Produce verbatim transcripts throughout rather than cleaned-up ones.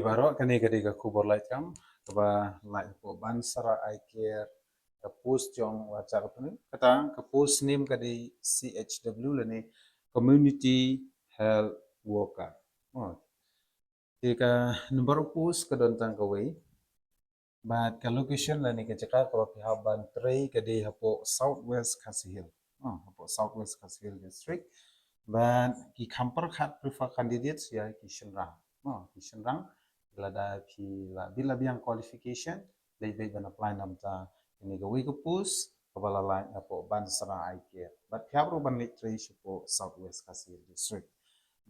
Baroh, kane ka dei ka khubor lait kam kaba lait hapoh Bansara Eye Care, ka post jong Wahcha Kapynim. Kata ka post name ka dei C H W lane Community Health Worker. Oh. Te ka number of post ka don tang kawei. Bad ka location lane ka jaka kaba phi hap ban trei ka dei hapoh South West Khasi Hills. Oh, hapoh South West Khasi Hills District. Bad ki kham pyrkhat prefer candidates ïa ki shynrang. Oh, ki shynrang, lada phi la bit la biang qualification, leit beit ban apply na bynta kane kawei ka post kaba la lait hapoh Bansara Eye Care. Bad phi hap ruh ban leit trei shapoh South West Khasi Hills District.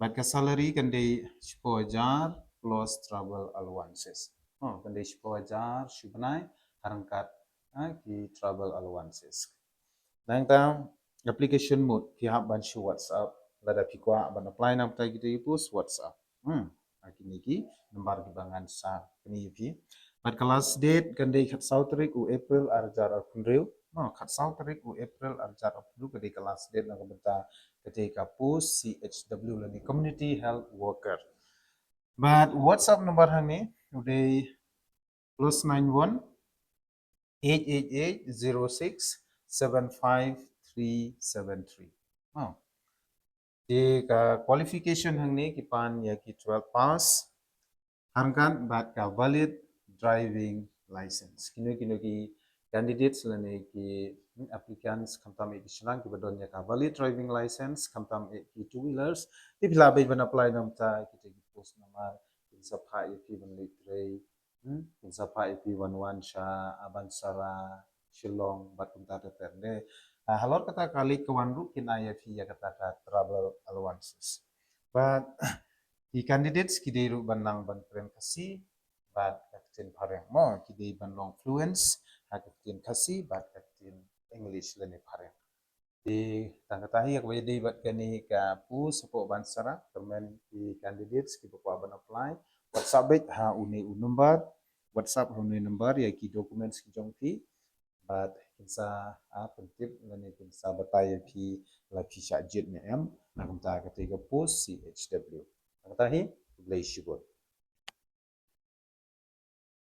Bad ka salary kan dei shiphew hajar plus travel allowances. Oh, kan dei shiphew hajar shi bnai, ha ryngkat, ah, ki travel allowances. Nangta application mode, phi hap ban shu WhatsApp lada phi kwah ban apply na bynta kita ki post, WhatsApp. Hmm. Ha kine ki number kiba ngan sa pyni ïa phi. Bad ka last date kan dei khatsaw tarik u April arhajar arphew hynriew. No, khatsaw tarik u April arhajar arphew hynriew ka dei ka last date na ka bynta kata ka post C H W lane Community Health Worker. Bad WhatsApp number hangne u dei plus nine one eight eight eight zero six seven five three seven three. Oh. Te ka qualification hangne ki pan ïa ki twelve pass, ha ryngkat bad ka valid driving license. Kino kino ki candidates lane ki, hmm, applicants khamtam eh ki shynrang kiba don ïa ka valid driving license, khamtam eh ki two wheelers. Te phi lah beit ban apply na bynta kita ki post namar kin sa phah ïa phi ban leit trei. Hmm, kin sa phah ïa phi ban wan sha, ah, Bansara, Shillong bad kumta ter ter. Te, ah, halor kata ka leit ka wan ruh kin ai ïa phi ïa kata ka travel allowances. Bad ki candidates ki dei ruh ban nang ban kren Khasi bad ka ktien Phareng. Mo, ki dei ban long fluent ha ka ktien Khasi bad ka ktien English lane Phareng. Te tang kata hi ïa kaba ïadei bad kane ka post hapoh Bansara. Kyrmen ki candidates kiba kwah ban apply, WhatsApp beit ha une u number, WhatsApp ha une u number ïa ki documents ki jong phi. Bad kin sa, ah, pyntip lane kin sa batai ïa phi la phi shah jied ne em na ka bynta kata ka post C H W. Tang kata hi, khublei shibun.